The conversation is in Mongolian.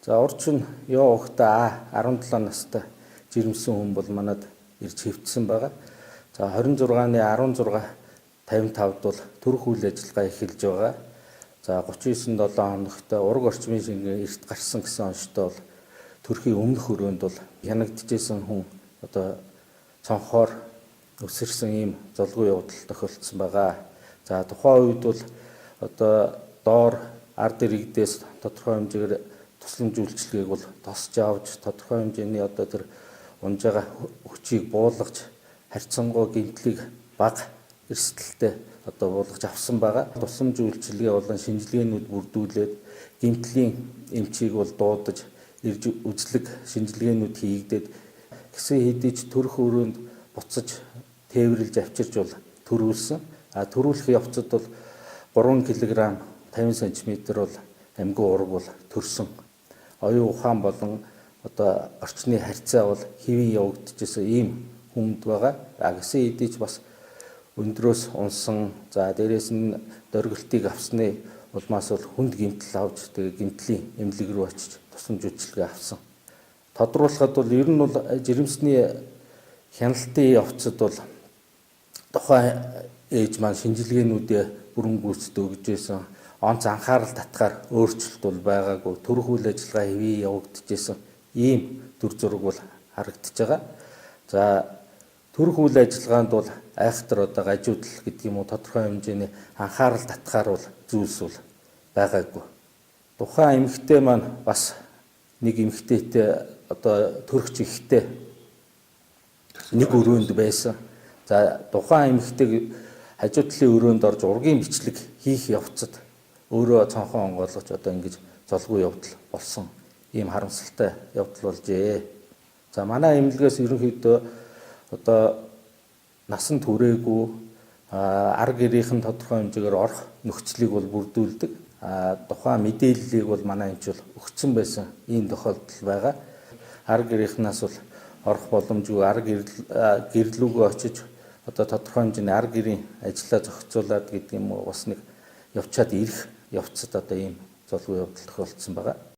За урчин ёо ухта А 17 настай жирэмсэн хүн бол манад ирж хэвтсэн байгаа. За 26-ны 16:55-д бол төрөх үйл ажиллагаа эхэлж байгаа. За 39 7 хоногт ураг орчмын шингэн эрт гарсан гэсэн онцтой бол төрхийн өмнөх өрөөнд бол хянагдчихсэн хүн одоо цонхоор өсөрсөн ийм золгүй явдал тохиолдсон байгаа. За тухайн үед бол одоо доор ард иргэдээс тодорхой хэмжээгээр тусламж үйлчилгээг бол тосч авч тодорхой хэмжээний одоо тэр унж байгаа хүчийг буулгаж харьцангуй гэмтлийг бага эрсдэлтэй одоо буулгаж авсан байгаа. Тусламж үйлчилгээ болон шинжилгээнүүд бүрдүүлээд гэмтлийн эмчийг бол дуудаж ирж үзлэг шинжилгээнүүд хийгдээд гэсэн хэдий ч төрөх өрөөнд буцаж тээвэрлж авчирч бол төрүүлсэн. А төрүүлэх явцад бол 3 кг 50 см бол амьган ураг бол төрсөн. Оюун ухаан болон одоо орчны харьцаа бол хэвийн явагдчихсан ийм хүмд байгаа. А гэсэн хэдий ч бас өндрөөс унсан. За дээрээс нь дөргөлтийг авсны улмаас бол хүнд гэмтэл авч тэгээ гэмтлийн эмнэлэг рүү очиж тусламж үйлчилгээ авсан. Тодруулахад бол ер нь бол жирэмсний хяналтын явцад бол тухайн ээж маань шинжилгээнүүдээ бүрэн гүйцэд өгж байсан. Онц анхаарал татгаар өөрчлөлт бол байгаагүй. Төрөх үйл ажиллагаа хэвийн явагдчихсэн ийм төр зураг бол харагдаж байгаа. За төрөх үйл ажиллагаанд бол айхтар одоо гажуудал гэдэг юм уу тодорхой хэмжээний анхаарал татгаар бол зүйлс бол байгаагүй. Тухайн эмэгтэй маань бас нэг эмэгтэйтэй одоо төрөгч ихтэй нэг өрөөнд байсан. За тухайн эмэгтэйг хажуу талын өрөөнд орж ургийн бичлэг хийх явцад өөрөө цонхоо онгойлгож одоо ингэж золгүй явдал болсон. Ийм харамсалтай явдал болжээ. За манай эмнэлгээс ерөнхийдөө одоо насан туршаагүй ар гэрийнхэн тодорхой хэмжээгээр орох нөхцөлийг бол бүрдүүлдэг. Тухайн мэдээллийг бол манай эмч бол өгсөн байсан ийм тохиолдол байгаа. Ар гэрийнхнаас бол орох боломжгүй, ар гэрлүүгөө очиж одоо тодорхой хэмжээний ар гэрийн ажлаа зохицуулаад гэдэг юм уу бас нэг явчаад ирэх явцад одоо ийм золгүй явдал тохиолдсон байгаа.